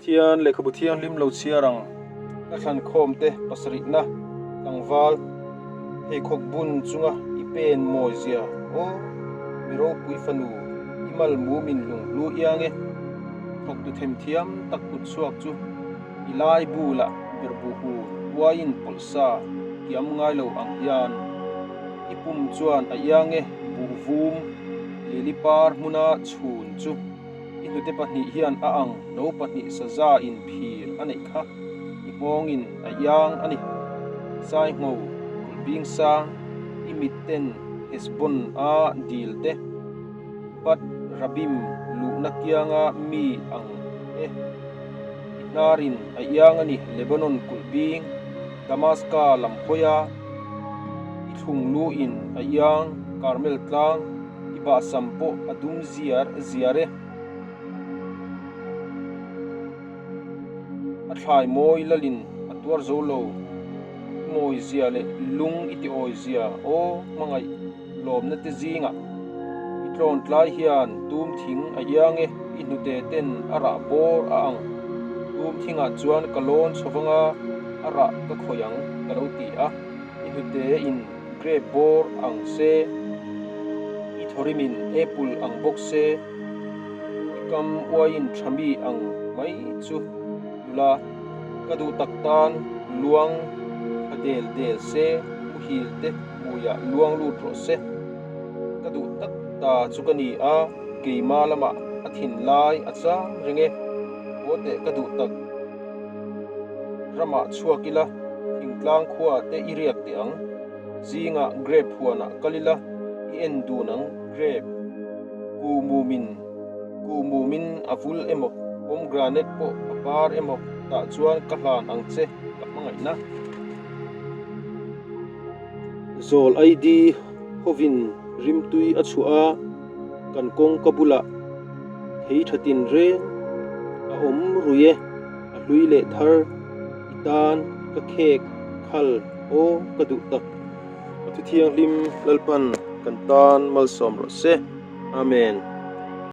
Pathian lehkhabu thianghlim lo chhiar ang ka thlan khawm te pasarihna tlangval pheikhawk bun chunga i pen mawi zia aw mi ropui fanu i mal mumin lung hlu iang e thawktu themthiam tak kut chhuak chu i lai bulah berhbu hu uaiin pawlh sa kiam ngai lo ang hian i pum chuan a iang e buh vum lili par hmuna chhun chu I hnute pahnih hian a ang no pahnih saza in phir a neih kha i nghawngin a iang a ni. Sai ngho kulh bing sang i mit ten Heshbon a dil te Bat Rabim luhna kianga mi ang e. I hnarin a iang a ni Lebanon kulh bing Damaska lam hawi a i thlung lu in a iang Karmel tlang I bahsam pawh a dum ziar ziar e. A thlai mawi lalin a tuar zo lo. I mawi zia leh lung i ti awi zia aw hmangaih lawmna te zingah. I tlawn tlai hian tum thing a iang e, i hnute ten a rah bawr a ang. Tum thingah chuan ka lawn chho vanga a rah ka khawih ang ka lo ti a, i hnute in Grape bawr ang se, i thawrimin apple ang bawk se, i kam uaiin tha mi ang mai chu nula ka duh tak tan luang tha del del se, muhil te hmuiah luang lut rawh se. Ka duh tak ta chu ka ni a, keima lamah a thin lai a chang reng e, haw teh ka duh tak. Ramah chhuak ila, thingtlang khua te i riak teh ang. Zingah grape huanah kal ila, i en dun ang grape. Ku mumin, ku mumin a vul emaw, pomegranate pawh a par emaw tah chuan ka hlan ang che ka hmangaihna. Zawl ID hovin rimtui a chhuah a, kan kawngka bulah thei tha tin reng a awm rui e, a hlui leh thar i tan ka khek khal aw ka duh tak. A thu thianghlim Lalpan kan tan malsawm rawh se. Amen.